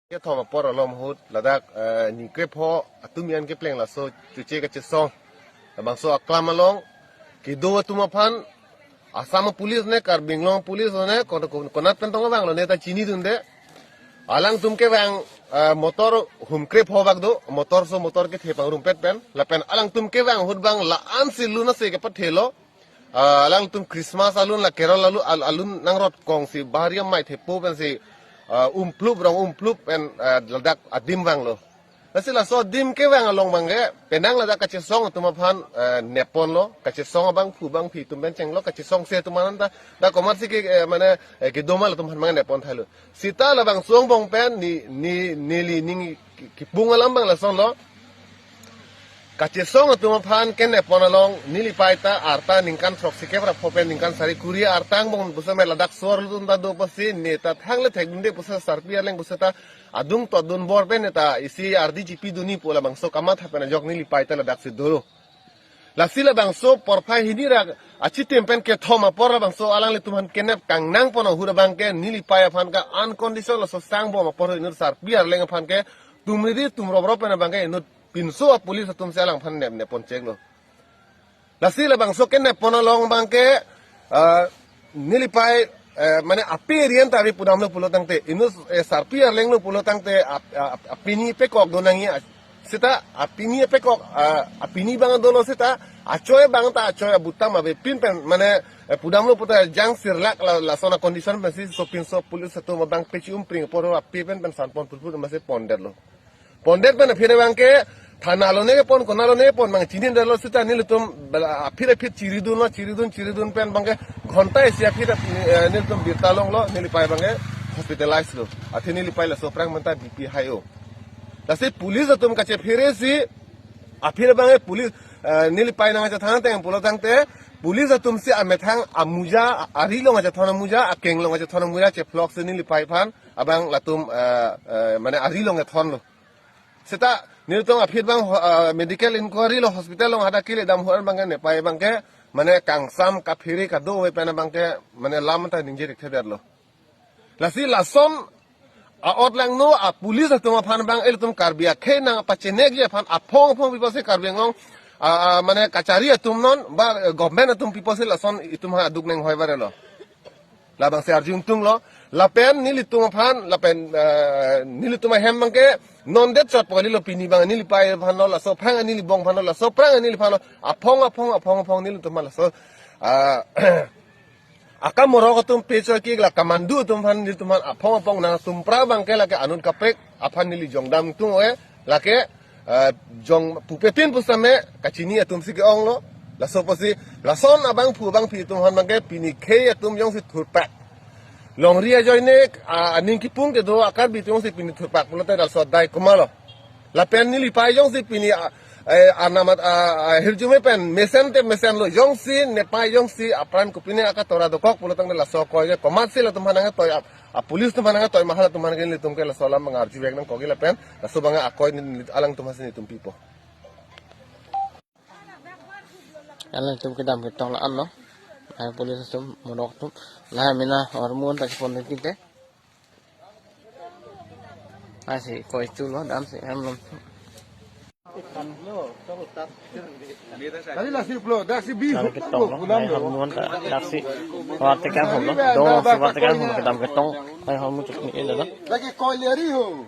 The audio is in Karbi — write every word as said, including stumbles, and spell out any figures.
Kethom apor along ahut ladak, eh, ni krepho atum an kepleng laso chuche kachesong. Labangso aklam along kedo atum aphan Assam Police ne, Karbi Anglong Police ne, kon-, kon-, konat pen tong vanglo ne ta chinidunde. Alangtum kevang, eh, motor hum krepho bak do, motor so motor kethe pangrumpet pen. Lapen alangtum kevang ahut bang la-an si lun ase kepathelo. Ah, alangtum Christmas alun la Kerala alu-, al-, alun nangrot kongsi bahari amei thepo pensi, ah, umplup rong umplup pen, ah, ladak adim vanglo. Lasi laso adim kevang along abangke penang ladak kachesong atum aphan, eh, nepponlo, kachesong abangphu abangphi atum pen chenglo, kachesongse atum an ta, ta komatsi ke, eh, mane, eh, kedo ma latum aphan abang neppon thailo. Seta labangso angbong pen ni, ni, neli ning ki-, kipung alam abang lasonlo. Kachesong atum aphan keneppon along neli pei ta arta ningkan throksi kep ra pho pen ningkan sari kuri arta angbong pusi me ladak sor lutun ta do pusi ne ta thangle thekdunde pusi sarpi arleng pusi ta adung totdun bor pen ne ta isi ardi chipidunji pu labangso kamatha pen ajok neli pei ta ladaksi dolo. Lasi labangso porphai hini ra achitim pen kethom apor labangso alanglitum aphan kenep kangnangpon ahut abangke neli pei aphan ke unconditional laso sangbom apor inut sarpi arleng aphan ke tumriri tumroprop pen abangke inut pinso a-police atumsi alangphan nep neppon chenglo. Lasi labangso keneppon along abangke, ah, neli pei, eh, mane ape rian ta ave pudamlo pulo tangte, inut, eh, sarpi arlenglo pulo tangte, ap-, ap-, apini pekok do nangji, ah, seta apini pekok, ah, apini abang dolo seta, achoi abang ta achoi abutam avepin pen, mane, eh, pudamlo puta jang sirlak la, lason a-condition pensi sopinso police atum abang pechi umpring apor ape pen pen sanpon pulpul masi pondetlo. Pondet pen aphi abangke thana alone kepon, kona alone kepon abang chinidetlo seta nelitum bela aphi aphi chiridunlo, chiridun, chiridun pen abangke ghonta isi aphi, eh, nelitum birta longlo, neli pei abangke hospitalize lo. Athe neli pei laso aphrang manta B P high o. Lasi police atum kachephere si aphi abangke police, eh, neli pei nangkachethan ateng pulo tangte police atumsi amethang amuja, ari along kachethon amuja, akeng along kachethon amuja cheploksi neli pei aphan abang latum, eh, eh, mane ari along kethonlo. Seta nelitum aphi abang ho-, ah, medical inquiry lo hospital along hadak kele dam ho-an abangke ne pei abangke mane kangsam kaphere kado ave pen abangke mane lam ta ningje rik thedetlo. Lasi lason a-ot langno a-police atum aphan abang ilitum Karbi akhei nangpachiniji aphan aphong aphong pi pusi Karbi Anglong, ah, ah, mane kachari atum non ba, eh, government atum pi pusi lason itum ha aduk nang hoi barelo. Labangsi arjung tunglo, lapen nelitum aphan, lapen, eh, nelitum ahem abangke non det chot poli lo pini abang neli pei aphanlo, laso aphrang neli bong aphanlo, laso aphrang neli aphanlo, aphong, aphong, aphong, aphong nelitum aphan laso, ah, akamorok atum pechoi kik la kamandu atum aphan nelitum aphan aphong, aphong nangtum pra abangke lake anut kaprek aphan neli jongdam tung ave, lake, eh, jong pupetin pusitame kachini atumsi ke-onglo. Laso pusi, lason abangphu abangphi atum aphan abangke pini khei atum jongsi thurpak. Longri ajoine, ah, aning kipung kedo a-Karbi atum jongsi pini thurpak pulote laso adai komatlo. Lapen neli pei jongsi pini, ah, eh, anamat, ah, ah, hirjume pen mesen te mesenlo jongsi ne pei jongsi apran kopine akatora dokok pulo tangte laso akoi ke komatsi latum aphan nangtoi ap-, a-police atum aphan nangtoi ma halatum aphan ke nelitum ke laso alam nang arjuvek nangkokji lapen laso abang akoi neli alangtum aphansi nelitum pipo. Alangtum kedam ketong la-anlo. Ai police atum monok atum. La mina hormone ta kepon tinte. Asi koi chulo damsi hem lom. Tadi lasi pulo, daksi bi. Kedam ketonglo. Ai hormone ta daksi. Wartekang homlo. Dong si wartekang hom kedam ketong. Ai hormone chukni elo. Lagi koi leri ho.